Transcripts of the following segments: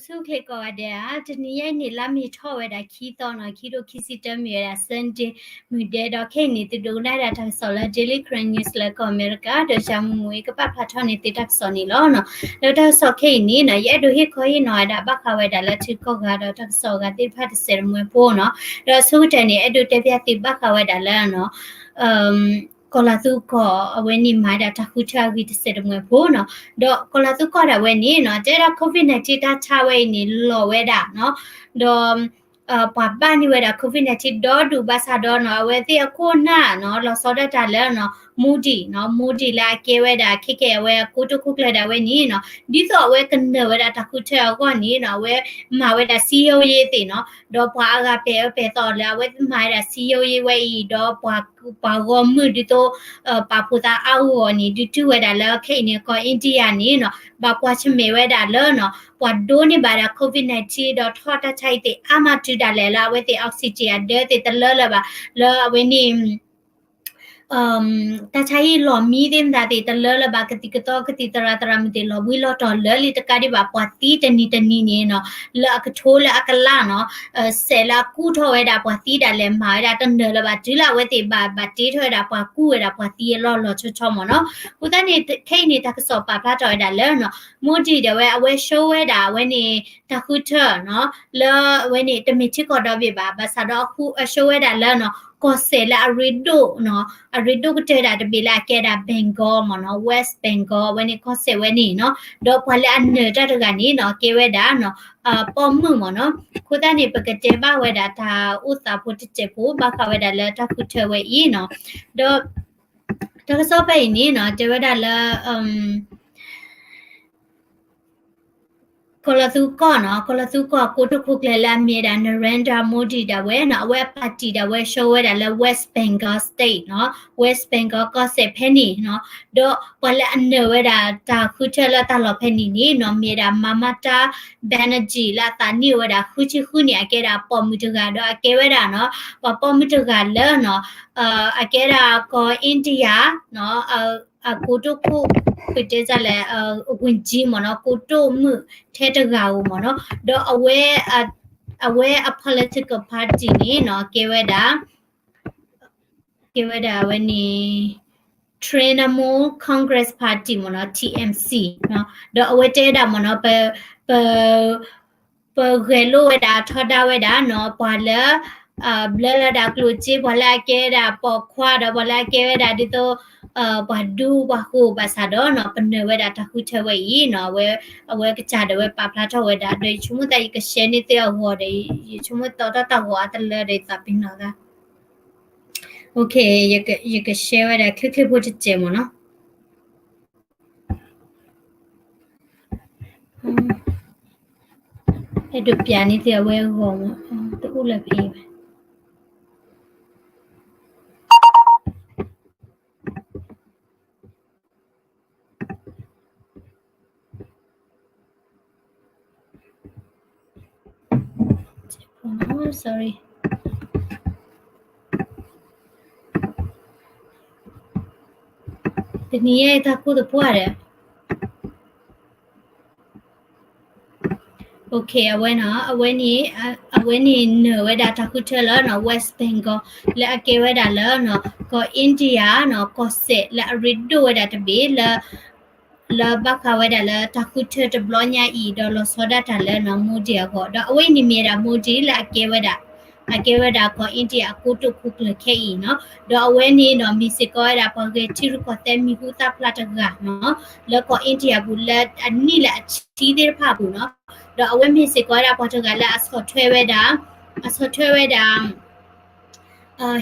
ဆူၣ်ချ့ကိးဂၤဒဲးဧါ, တနံၤညါအံၤန့ၣ် လါမ့ၤထီၣ်ဝဲဒၣ်ခံသီနီၤ, ခံထိခံဆံတၢ မ့ၢ်ဝဲဒၣ် Sunday မုၢ်ဒဲး, ဒီးခဲအံၤန့ၣ် သုဒိကနၣ်ဝဲဒၣ်တၢ်ကစီၣ်လၢ Daily Karen News လၢကီၢ်အမဲရကၤ, ဒီးယၤမုၢ်မုၢ်အံၤ ကပာ်ဖျါထီၣ်န့ၢ်သုတၢ်ကစီၣ်န့ၣ်လီၤနီၤ. ဒီးတၢ်ကစီၣ်ခဲအံၤန့ၣ်နီၤ, ယအဲၣ်ဒိးဟ့ၣ်ခီဟ့ၣ်နီၤဝဲဒၣ် ဘၣ်ဃးဝဲဒၣ်လၢထံကီၢ်ဂၤဒီးတၢ်ကစီၣ်အဂၤသ့ၣ်တဖၣ်တစဲးတမှဲၤဖိနီၤ. ဒီးအဆိကတၢၢ်န့ၣ် အဲၣ်ဒိးတဲဖျါသုဘၣ်ဃးဝဲဒၣ်လၢ ကီၢ်လၤသူကီၢ်အဝဲန့ၣ် မၤဝဲဒၣ်တၢ်ဃုထၢအဂ့ၢ်တစဲးတမှဲၤဖိနီၤ. ဒီးကီၢ်လၤသူကီၢ်ဒၣ်ဝဲန့ၣ်နီၤ, တဲဒၣ် COVID nineteen တၢ်ဆါဝဲအံၤန့ၣ် လီၤဝဲဒၣ်နီၤ. ဒီး ပှၤဘၣ်န့ၢ်ဝဲဒၣ် COVID nineteen ဒီဒူၣ်ဘၣ်ဆၣ်ဒီးနီၤ, အဝဲသ့ၣ်အခိၣ်နၢ်နီၤ, လီၤဆီဒၣ်တၢ်လၢနီၤ Modi နီၤ, Modi လၢအကဲဝဲဒၣ် ခဲကဲအဝဲအကိတိာ်ခိၣ်ကျၢၢ်ဒၣ်ဝဲန့ၣ်နီၤ, ဒ်သိးအဝဲကနၢၤဝဲဒၣ်တၢ်ဃုထၢအဂီၢ်န့ၣ်နီၤ, အဝဲမၤဝဲဒၣ် စည်းရုံးရေး သ့ၣ်နီၤ, ဒီးပှၤအါဂၤပဲာ်အၢပဲာ်သီလၢအဝဲမၤဝဲဒၣ် စည်းရုံးရေး ဝဲအံၤ, ဒီးပှၤ ပှၤဂီၢ်မုၢ်ဒ်သိး ပာ်ဖှိၣ်သးအါဂီၢ်န့ၣ် ဒုးတုၤဝဲဒၣ်လၢခဲအံၤန့ၣ် ကီၢ် India န့ၣ်နီၤ, ဘၣ်ကွၢ်ဆၢၣ်မဲာ်ဝဲဒၣ်လၢနီၤ, ပှၤဒိးန့ၢ်ဘၣ်ဒၣ် COVID nineteen ဒီးထီၣ်တၢ်ဆါဟံၣ်သ့ၣ်အါမးတုၤဒၣ်လဲာ်လၢအဝဲသ့ၣ် oxygen အဒၢသ့ၣ်တလၢလၢၤဘၣ်, လၢအဝဲန့ၣ် တၢ်ဆါဟံၣ်လီၢ်မံသ့ၣ်မတၤသ့ၣ်တလၢလၢၤဘၣ်, ကသံၣ်ကသီကသံၣ်သရၣ်သရၣ်မုၣ်သ့ၣ်လီၤဘှံးလီၤတီၤလၢာ်လံတကးဒံးဘၣ်, ပှၤသံတနံၤတနံၤန့ၣ်နီၤ, လၢအကထိလၢအကလးနီၤ, စဲးလၢအကူၣ်ထီၣ်ဝဲဒၣ်ပှၤသံဒၣ်လဲာ်မၤဝဲဒၣ်တနၢၤလၢၤဘၣ်, တုၤလၢအဝဲသ့ၣ်ဘၣ် ဘၣ်တ့ထီၣ်ဝဲဒၣ်ပှၤကူၣ်ဝဲဒၣ်ပှၤသံအလီၢ်လီၤဆီဆီမ့ၢ်နီၤ. အဃိသတးန့ၣ် ခဲအံၤန့ၣ် တၢ်ကစီၣ်ပာ်ဖျါထီၣ်ဝဲဒၣ်လၢနီၤ, Modi ဒၣ်ဝဲ အဝဲဆှၢဝဲဒၣ်အဝဲန့ၣ် တၢ်ဃုထၢနီၤ, လၢအဝဲန့ၣ် တမ့ၢ်ထံကီၢ်ဒီဘ့ၣ်ဘၣ်, ဘၣ်ဆၣ်ဒီးအဃိ အဆှၢဝဲဒၣ်လၢနီၤ ကီၢ်စဲၣ်လၢအရ့ဒိၣ်နီၤ, အရ့ဒိၣ်ကတၢၢ်ဒၣ်တဘ့ၣ်လၢအကဲဒၣ် Bengal မ့ၢ်နီၤ, West Bengal အဝဲန့ၣ် ကီၢ်စဲၣ်ဝဲန့ၣ်နီၤ, ဒီးပှၤလၢအနၢၤတၢ်တဂၤန့ၣ်နီၤ ကဲဝဲဒၣ်နီၤ ပိာ်မုၣ်မ့ၢ်နီၤ. အဃိသတးန့ၣ် ပကတဲဘၣ်ဝဲဒၣ်တၢ်အိၣ်သးဖိတစဲးဖိ ဘၣ်ဃးဝဲဒၣ်လၢတၢ်ဃုထၢဝဲအံၤနီၤ. ဒီး တၢ်ကစီၣ်ဖဲအံၤန့ၣ်နီၤ တဲဝဲဒၣ်လၢ ကီၢ်လီၤသူကီၢ်နီၤ, ကီၢ်လီၤသူကီၢ်အကိတိာ်ခိၣ်ကျၢၢ်လၢအမ့ၢ်ဝဲဒၣ် Narendra Modi ဒၣ်ဝဲနီၤ, အဝဲအ party ဒၣ်ဝဲဆှၢဝဲဒၣ်လၢ West Bengal State နီၤ, West Bengal ကီၢ်စဲၣ်ဖဲန့ၣ်နီၤ, ဒီးပှၤလၢအနၢၤဝဲဒၣ်တၢ်ဃုထၢလၢတၢ်လီၢ်ဖဲန့ၣ်န့ၣ်နီၤ မ့ၢ်ဝဲဒၣ် Mamata Banerjee လၢအသးနံၣ်အိၣ်ဝဲဒၣ်ဃုဆံဃုနံၣ် အကဲဒၣ်ပိာ်မုၣ်တဂၤ ဒီးအကဲဝဲဒၣ်နီၤ ပှၤပိာ်မုၣ်တဂၤလၢနီၤ အကဲဒၣ်ကီၢ် India နီၤ အကိတိာ်ခိၣ် ပတဲလဲၣ် ဝန်ကြီး မ့ၢ်နီၤ, ကိတိာ်မုၣ်ထဲတဂၤဧိၤမ့ၢ်နီၤ, ဒီးအဝဲ အဝဲအ political party န့ၣ်နီၤ ကဲဝဲဒၣ် ကဲဝဲဒၣ်အဝဲန့ၣ် Trinamool Congress Party မ့ၢ်နီၤ, T M C နီၤ, ဒီးအဝဲတဲဝဲဒၣ်မ့ၢ်နီၤ ပ ပ ပဂဲၤလိာ်ဝဲဒၣ်ထီဒါဝဲဒၣ်နီၤ ပှၤလၢ ဘျၢလၢဒၣ်ကျိၣ်စ့ ပှၤလၢအကဲဝဲဒၣ်ပိာ်ခွါ ဒီးပှၤလၢအကဲဝဲဒၣ်ဒ်သိး ပှၤဒူပှၤဃိၤဘၣ်ဆၣ်ဒီးနီၤ ပနၢၤဝဲဒၣ်တၢ်ဃုထၢဝဲအံၤနီၤ အဝဲ အဝဲကစၢ်ဒၣ်ဝဲပာ်ဖျါထီၣ်ဝဲဒၣ် ဒီးယဆိကမိၣ်သးယက share န့ၢ်သုအဂီၢ်ဒီး ယဆိကမိၣ်တီတီတၢ်ဂီၤအါတလၢဒီးယသးပ့ၤနီၣ်သး ယက share ဝဲဒၣ်ချ့ချ့ဖိတစဲးမ့ၢ်နီၤ. အဲၣ်ဒိးပျးန့ၢ်သုအဝဲအဂီၢ်မ့ၢ် တအိၣ်လၢဖဲအံၤဘၣ်. Sorry. တနံၤအံၤတၢ်ကူၣ်သပှၢ်ဒီး OK အဝဲနီၤ အဝဲန့ၣ် အဝဲန့ၣ်နၢၤဝဲဒၣ်တၢ်ဃုထၢလၢနီၤ West Bengal လၢအကဲဝဲဒၣ်လၢနီၤ ကီၢ် India နီၤ ကီၢ်စဲၣ်လၢအရ့ဒိၣ်ဝဲဒၣ်တဘ့ၣ်လၢ လၢဘၣ်ဃးဝဲဒၣ်လၢတၢ်ဃုထၢတဘျီညါအံၤ ဒီးလီၤဆီဒၣ်တၢ်လၢနီၤ Modi အဂီၢ် ဒီးအဝဲအံၤန့ၣ်မ့ၢ်ဝဲဒၣ် Modi လၢအကဲဝဲဒၣ် အကဲဝဲဒၣ်ကီၢ် India အကိတိာ်ခိၣ်ကျၢၢ်ခဲအံၤနီၤ ဒီးအဝဲန့ၣ်နီၤ မ့ၢ်စ့ၢ်ကီးဝဲဒၣ်ပှၤဂဲၤထံရူၢ်ကီၢ်သဲးမံၤဟူသၣ်ဖျါတဂၤနီၤ လၢကီၢ် India ပူၤလၢအနံၣ်လၢအဆံသ့ၣ်တဖၣ်အပူၤနီၤ ဒီးအဝဲမ့ၢ်စ့ၢ်ကီးဝဲဒၣ်ပှၤတဂၤလၢအဆီၣ်ထွဲဝဲဒၣ် အဆီၣ်ထွဲဝဲဒၣ်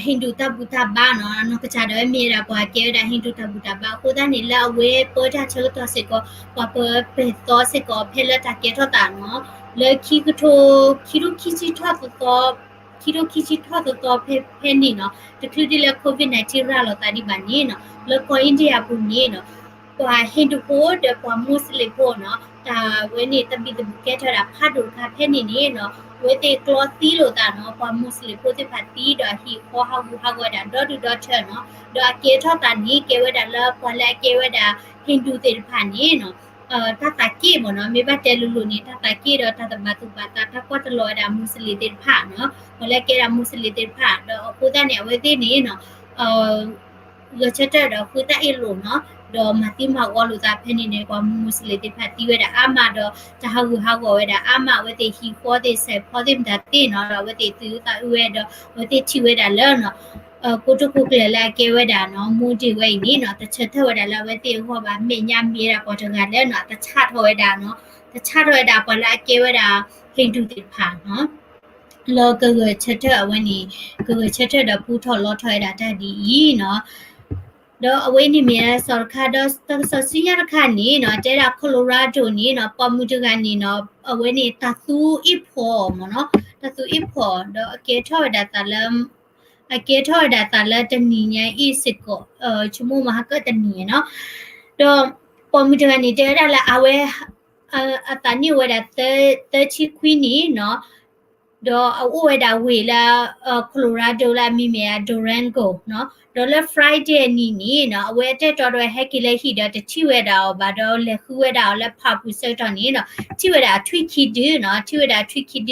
Hindu တၢ်ဘူၣ်တၢ်ဘါနီၤ နီၢ်ကစၢ်ဒၣ်ဝဲမ့ၢ်ဝဲဒၣ်ပှၤကဲဝဲဒၣ် Hindu တၢ်ဘူၣ်တၢ်ဘါ အဃိသတးန့ၣ် လၢအဝဲပၢတၢ်ဆၢကတီၢ်စ့ၢ်ကီး ပှၤပၢပၢၤသီစ့ၢ်ကီးဖဲလၢတၢ်ကဲထီၣ်သးနီၤ လၢခံကထိ ခံထိခံဆံထီၣ်သီသီ ခံထိခံဆံထီၣ်သီသီဖဲဖဲန့ၣ်နီၤ တချုးဒ်လၢ COVID nineteen ရၤလီၤသးဒံးဘၣ်န့ၣ်နီၤ လၢကီၢ် India ပူၤန့ၣ်နီၤ ပှၤ Hindu ဖိဒီးပှၤ Muslim ဖိနီၤ တၢ်ဝဲန့ၣ်တၢ်ဘံၣ်တၢ်ဘၢကဲထီၣ်ဝဲဒၣ်ဖးဒိၣ်တခါဖဲန့ၣ်န့ၣ်နီၤ အဝဲသ့ၣ်ကျီသံလိာ်သးနီၤ ပှၤ Muslim ဖိသ့ၣ်တဖၣ်သံဒီးအဟံၣ်အဃီဟးဂူာ်ဟးဂီၤဝဲဒၣ်ဒီဒူၣ်ဒီထၢနီၤ ဒီးအကဲထီၣ်သးန့ၣ် ကဲဝဲဒၣ်လၢပှၤလၢအကဲဝဲဒၣ် Hindu သ့ၣ်တဖၣ်န့ၣ်နီၤ တၢ်သးက့ၣ်မ့ၢ်နီၤ, မ့ၢ်ဘၣ်တဲလိၤလိၤန့ၣ် တၢ်သးက့ၣ်ဒီးတၢ်တဘၣ်သူၣ်ဘၣ်သး တၢ်ကွၢ်တလီၤဝဲဒၣ် Muslim သ့ၣ်တဖၣ်နီၤ, ပှၤလၢကဲဒၣ် Muslim သ့ၣ်တဖၣ် ဒီးအဃိသတးန့ၣ် အဝဲသ့ၣ်န့ၣ်နီၤ ဂဲၤဆၢထၢၣ်ဒီးဃုတၢ်အ့ၣ်လိာ်နီၤ, ဒီးမၤသံမၤဂီၤလိာ်သးဖဲန့ၣ်န့ၣ် ပှၤ Muslim သ့ၣ်တဖၣ်သံဝဲဒၣ်အါမးဒီး တၢ်ဟးဂူာ်ဟးဂီၤဝဲဒၣ်အါမး, အဝဲသ့ၣ်ဟံၣ်ဃီသ့ၣ် စဲးဖီသ့ၣ်မတၤသ့ၣ်နီၤ, ဒီးအဝဲသ့ၣ်သုးသးအုးဝဲဒီး အဝဲသ့ၣ်ထံၣ်ဝဲဒၣ်လၢနီၤ ကိတိာ်ခိၣ်ကျၢၢ်လၢအကဲဝဲဒၣ်နီၤ Modi ဝဲအံၤန့ၣ်နီၤ တဆၢထၢၣ်ဝဲဒၣ်လၢအဝဲသ့ၣ်အဂီၢ်ဘၣ်, မဲာ်ညါမ့ၢ်ဝဲဒၣ်ပှၤတဂၤလၢနီၤ တဆၣ်ထီၣ်ဝဲဒၣ်နီၤ, တဆၣ်ထီၣ်ဝဲဒၣ်ပှၤလၢအကဲဝဲဒၣ် Hindu သ့ၣ်တဖၣ်နီၤ လၢကဂဲၤဆၢထၢၣ်အဝဲန့ၣ် ကဂဲၤဆၢထၢၣ်ဒီးပူထီၣ်လီထီၣ်ဝဲဒၣ်တၢ်ဒ်အံၤနီၤ, ဒီးအဝဲန့ၣ်မ့ၢ်တၢ်ကစီၣ်တခါ, ဒီးတၢ်ကစီၣ်ဆူညါတခါန့ၣ်နီၤ တဲဒၣ် Colorado န့ၣ်နီၤ ပိာ်မုၣ်တဂၤန့ၣ်နီၤ အဝဲန့ၣ်တၢ်သူအ့ၣ်ဖီၣ်မ့ၢ်နီၤ, တၢ်သူအ့ၣ်ဖီၣ် ဒီးအကဲထီၣ်ဝဲဒၣ်သးလၢ အကဲထီၣ်ဝဲဒၣ်သးလၢတနံၤညါအံၤစ့ၢ်ကီး, ဆိကမိၣ်မဟါကတနံၤနီၤ, ဒီးပိာ်မုၣ်တဂၤန့ၣ် တဲဝဲဒၣ်လၢအဝဲ အသးနံၣ်အိၣ်ဝဲဒၣ် သၢဆံခွံနံၣ်နီၤ, ဒီးအအိၣ်ဝဲဒၣ်ဝ့ၢ်လၢ Colorado လၢအမံၤမ့ၢ်ဒၣ် Durango နီၤ, ဒီးလၢ Friday အနံၤန့ၣ်နီၤ အဝဲအတဲတီဒီးဟဲက့ၤလၢဟံၣ်ဒီးတထံၣ်ဝဲဒၣ်အီၤဘၣ်ဒီး လဲၤဃုဝဲဒၣ်အီၤလၢ park ပူၤဆၢကတီၢ်န့ၣ်နီၤ ထံၣ်ဝဲဒၣ်အထွံၣ်ခံဒုနီၤ, ထံၣ်ဝဲဒၣ်အ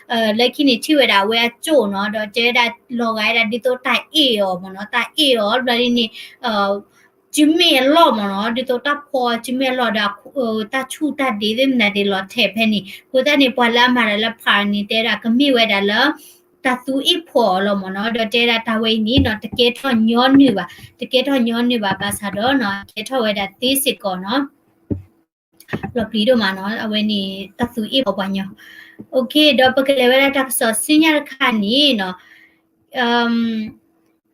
ထွံၣ်ခံဒုဒီး လၢခံန့ၣ်ထံၣ်ဝဲဒၣ်အဝဲအကၠိၣ်နီၤ, ဒီးတဲဝဲဒၣ်လီၤဂာ်ဝဲဒၣ်ဒ်သိးတၢ်အ့ၣ်အီၤမ့ၢ်နီၤ, တၢ်အ့ၣ်အီၤဘျီဒ်န့ၣ် စုမ့ၣ်အလီၢ်မ့ၢ်နီၤ, ဒ်သိးတၢ်ဖီစုမ့ၣ်အလီၢ်ဒီး တၢ်ဆူၣ်တၢ်ဒ့သ့ၣ်မနုၤဒ်လီၤထဲးဖဲန့ၣ်, အဃိသတးန့ၣ် ပှၤလၢအမၤတၢ်လၢ park န့ၣ် တဲဒၣ်ကမ့ၢ်ဝဲဒၣ်လၢ တၢ်သူအ့ၣ်ဖီၣ်အီၤလီၤမ့ၢ်နီၤ, ဒီးတဲဒၣ်တၢ်ဝဲအံၤန့ၣ်နီၤ တကဲထီၣ်ညီနုၢ်ဘၣ်, တကဲထီၣ်ညီနုၢ်ဘၣ် ဘၣ်ဆၣ်ဒီးနီၤ ကဲထီၣ်ဝဲဒၣ်သ့စ့ၢ်ကီးနီၤ လီၤပျံၤဒိၣ်မးနီၤ, အဝဲန့ၣ် တၢ်သူအ့ၣ်ဖီၣ်ပှၤညီ. ဒီးပကလဲၤဝဲဒၣ်တၢ်ကစီၣ်ဆူညါတခါန့ၣ်နီၤ,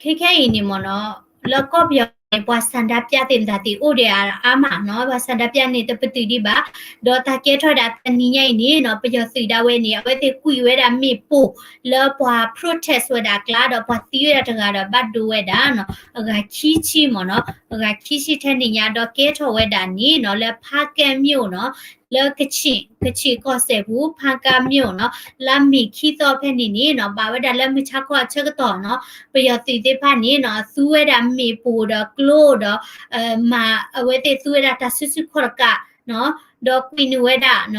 ခဲခဲအံၤန့ၣ်မ့ၢ်နီၤ, လၢကီၢ်ပယီၤန့ၣ် ပှၤဆန္ဒပြသ့ၣ်မတၤသ့ၣ်အိၣ်ဒံးအါမးနီၤ, ပှၤဆန္ဒပြန့ၣ်တပတုာ်ဒံးဘၣ်, ဒီးတၢ်ကဲထီၣ်ဝဲဒၣ်တနံၤညါအံၤန့ၣ်နီၤ ပယီၤသုးဒၣ်ဝဲန့ၣ် အဝဲသ့ၣ်ကွံာ်ဝဲဒၣ်မ့ၣ်ပိၢ်လၢပှၤ protest ဝဲဒၣ်အကျါ ဒီးပှၤသံဝဲဒၣ်တဂၤဒီးဘၣ်ဒိဝဲဒၣ်နီၤ အဂၤခံဆံမ့ၢ်နီၤ, အဂၤခံဆံထဲန့ၣ်ညါ ဒီးကဲထီၣ်ဝဲဒၣ်န့ၣ်နီၤ လၢဖးကဲမ့ၢ်နီၤ, လၢကချ့ၣ်, ကချ့ၣ်ကီၢ်စဲၣ်ပူၤ ဖးကဲမ့ၢ်နီၤ, လါမ့ၤခံသီဖဲန့ၣ်န့ၣ်နီၤ ဘၣ်ဝဲဒၣ်လၢမုၢ်ဆါခီအဆၢကတီၢ်နီၤ ပယီၤသုးသ့ၣ်တဖၣ်န့ၣ်နီၤ သူဝဲဒၣ်မ့ၣ်ပိၢ်ဒီးကျိဒီး မၤအဝဲသ့ၣ်သူဝဲဒၣ်တၢ်စုဆူၣ်ခီၣ်တကးနီၤ, ဒီးကွံာ်နုာ်ဝဲဒၣ်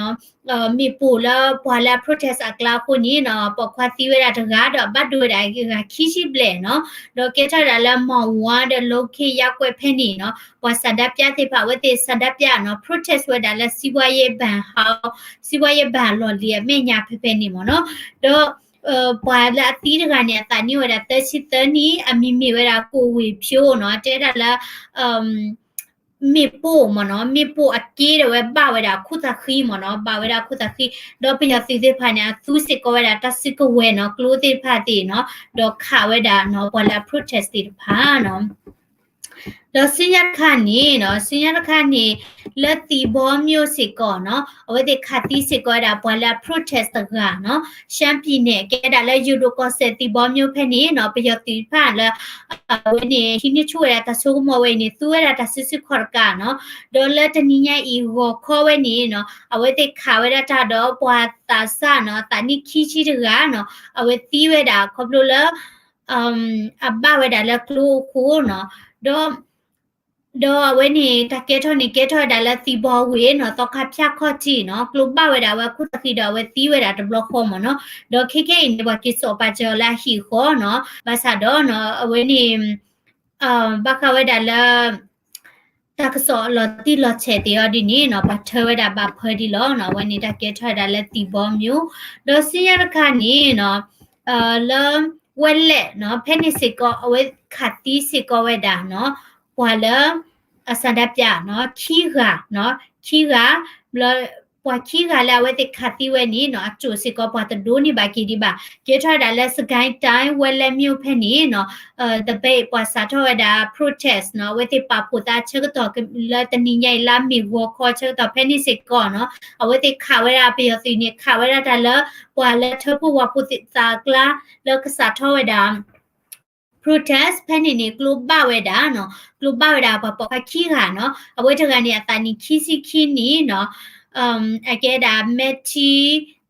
မ့ၣ်ပိၢ်လၢပှၤလၢအ protest အကျါအဃိန့ၣ်နီၤ ပိာ်ခွါသံဝဲဒၣ်တဂၤ ဒီးဘၣ်ဒိဝဲဒၣ်အဂၤခံဆံဘျဲၣ်နီၤ, ဒီးကဲထီၣ်ဝဲဒၣ်လၢ မီၢ်ဝါဒီး လီခ့ယါကွဲးဖဲန့ၣ်နီၤ ပှၤဆန္ဒပြသ့ၣ်တဖၣ် အဝဲသ့ၣ်ဆန္ဒပြနီၤ protest ဝဲဒၣ်လၢ စီးပွားရေးဘဏ်ဟး, စီးပွားရေးဘဏ်လီၢ်လံၤအမဲာ်ညါဖဲဖဲန့ၣ်မ့ၢ်နီၤ, ဒီး ပှၤလၢအသံတဂၤန့ၣ် အသးနံၣ်အိၣ်ဝဲဒၣ် သၢဆံသၢနံၣ် အမံၤမ့ၢ်ဝဲဒၣ် ကိုဝေဖြိုးနီၤ တဲဒၣ်လၢ မ့ၣ်ပိၢ်မ့ၢ်နီၤ မ့ၣ်ပိၢ်အက့ဒီးဝဲဘၣ်ဝဲဒၣ်အခိၣ်သးဃံမ့ၢ်နီၤ ဘၣ်ဝဲဒၣ်အခိၣ်သးဃံ, ဒီးပယီၤသုးသ့ၣ်တဖၣ်န့ၣ် အသူစ့ၢ်ကီးဝဲဒၣ်တၢ်စုကဝဲၤနီၤ ကျိသ့ၣ်တဖၣ်သ့ၣ်နီၤ ဒီးခးဝဲဒၣ်နီၤ ပှၤလၢအ protest သ့ၣ်တဖၣ်နီၤ ဒီးဆူညါတခါန့ၣ်နီၤ ဆူညါတခါန့ၣ် လၢသံဘီမျိၣ်စ့ၢ်ကီးနီၤ အဝဲသ့ၣ်ခးသံစ့ၢ်ကီးဝဲဒၣ်ပှၤလၢအ protest တဂၤနီၤ ရှမ်းပြည်နယ် ကဲဒၣ်လၢယိၤဒိၣ်ကီၢ်စဲၣ်သံဘီမျိၣ်ဖဲန့ၣ်နီၤ ပယီၤသုးတဖၣ်လၢ အဝဲန့ၣ် ဟံးန့ၢ်ဆူၣ်ဝဲဒၣ်တၢ်ဆိကမိၣ်ဝဲအံၤန့ၣ် သူဝဲဒၣ်တၢ်စုဆူၣ်ခီၣ်တကးနီၤ ဒီးလၢတနံၤညါအံၤ ဂီၤခီဝဲန့ၣ်နီၤ အဝဲသ့ၣ်ခးဝဲဒၣ်တၢ်ဒီးပှၤသးစၢ်နီၤ သးနံၣ်ခံဆံတဂၤနီၤ အဝဲသံဝဲဒၣ်ခီဖျိလၢ အဘၣ်ဝဲဒၣ်လၢကျိအဃိနီၤ ဒီး ဒီးအဝဲန့ၣ် တၢ်ကဲထီၣ်န့ၣ် ကဲထီၣ်ဝဲဒၣ်လၢသံဘီဝ့ၢ်နီၤ သီခါဖၠၣ်ခီၣ်ထံးနီၤ ကျိဘၣ်ဝဲဒၣ်ဝဲအခိၣ်သးဃံဒီးအဝဲသံဝဲဒၣ်တဘျီဃီမ့ၢ်နီၤ ဒီးခဲခဲအံၤန့ၣ် ပှၤက့ၤစိာ်ပာ်စၢၤအီၤလၢအဟံၣ်အဃီနီၤ ဘၣ်ဆၣ်ဒီးနီၤ အဝဲန့ၣ် ဘၣ်ဃးဝဲဒၣ်လၢ တၢ်ကစီၣ်အလီၤတံၢ်လီၤဆဲးသ့ၣ်အီၤဒ်န့ၣ်နီၤ ပှၤထၢဝဲဒၣ်ဘၣ်ဖၢဒ်လီၤနီၤ အဝဲန့ၣ်တၢ်ကဲထီၣ်ဝဲဒၣ်လၢသံဘီမျိၣ် ဒီးဆူညါတခါန့ၣ်နီၤ လၢဝဲလဲၣ်နီၤ ဖဲန့ၣ်စ့ၢ်ကီး အဝဲခးသံစ့ၢ်ကီးဝဲဒၣ်နီၤ ပှၤလၢ အဆန္ဒပြနီၤ ခံဂၤနီၤ ခံဂၤ ဘျီ ပှၤခံဂၤလၢအဝဲသ့ၣ်ခးသံဝဲန့ၣ်နီၤ အစိၣ်စ့ၢ်ကီးပှၤတဒိးန့ၢ်ဘၣ်က့ၤဒံးဘၣ် ကဲထီၣ်ဝဲဒၣ်လၢ စစ်ကိုင်းတိုင်း ဝဲလဲၣ်မြို့ ဖဲန့ၣ်နီၤ သပိတ် ပှၤစးထီၣ်ဝဲဒၣ် protest နီၤ အဝဲသ့ၣ်ပာ်ဖှိၣ်သးဆၢကတီၢ်လၢတနံၤညါအံၤ လါမ့ၤဂီၤခီဆၢကတီၢ်ဖဲန့ၣ်စ့ၢ်ကီးနီၤ အဝဲသ့ၣ်ခးဝဲဒၣ်ပယီၤသုးန့ၣ် ခးဝဲဒၣ်တၢ်လၢ ပှၤလၢထၢဖှိၣ်ဝၣ်ဖှိၣ်သးအကျါ လၢကစးထီၣ်ဝဲဒၣ် protest ဖဲန့ၣ်န့ၣ် ကျိဘၣ်ဝဲဒၣ်နီၤ ကျိဘၣ်ဝဲဒၣ်ပှၤပိာ်ခွါခံဂၤနီၤ အဝဲတဂၤန့ၣ် အသးနံၣ်ခံဆံခံနံၣ်နီၤ အကဲဒၣ် မဲထံ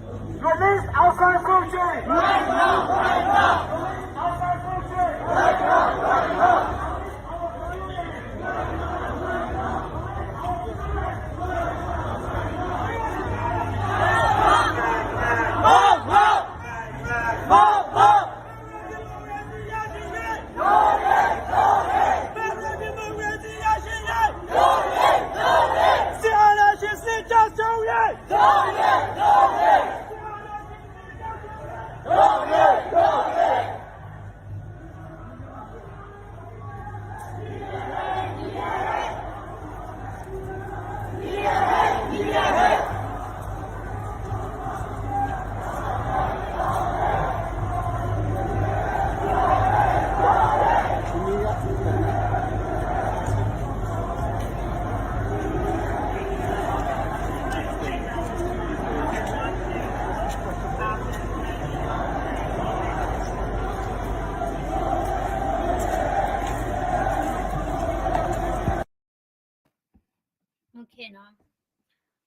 Release Aung San Suu Kyi! Aung San Suu Kyi!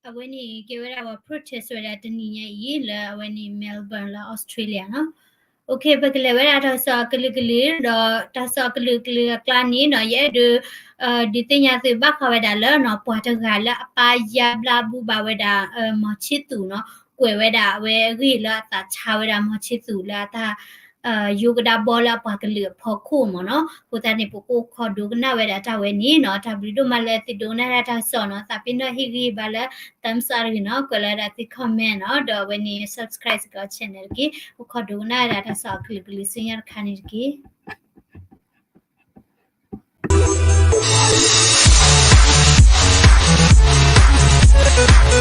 အဝဲန့ၣ်ကဲဝဲဒၣ်ပှၤ protest ဝဲဒၣ်တနံၤညါအံၤ လၢအဝဲန့ၣ် Melbourne လၢ Australia နီၤ. ပကလဲၤဝဲဒၣ်တၢ်ကစီၣ်အကလုာ်ကလုာ် ဒီးတၢ်ကစီၣ်အကလုာ်ကလုာ်အကျါန့ၣ်နီၤ ယအဲၣ်ဒိး ဒုးသ့ၣ်ညါသုဘၣ်ဃးဝဲဒၣ်လၢနီၤ ပှၤတဂၤလၢအပၢ်ယါဘျါဘူဘၣ်ဝဲဒၣ် မီၤဆံသူးနီၤ ကွဲးဝဲဒၣ်အဝဲအဂ့ၢ်လၢအသးဆါဝဲဒၣ် မီၤဆံသူး လၢအတၢ် ယိကဒါဘီလၢအပှၤကလုာ်အဖီခိၣ်မ့ၢ်နီၤ. အဃိသတးန့ၣ် ပကအိၣ်ခိးဒိကနၣ်ဝဲဒၣ်တၢ်ဝဲန့ၣ်နီၤ. တၢ်ဘျုးဒိၣ်မးလၢသုဒိကနၣ်ဒၣ်တၢ်ကစီၣ်နီၤ. သးပ့ၤနီၣ်ဟ့ၣ်ဂံၢ်ဘါလၢ thumbs up တဂ့ၤနီၤ, ကွဲးလီၤဝဲဒၣ်သု comment နီၤ, ဒီးအဝဲန့ၣ် subscribe စ့ၢ်ကီး channel တက့ၢ်. အိၣ်ခိးဒိကနၣ်ဝဲဒၣ်တၢ်ကစီၣ်အကလုာ်ကလုာ်ဆူညါတခါန့ၣ်တက့ၢ်.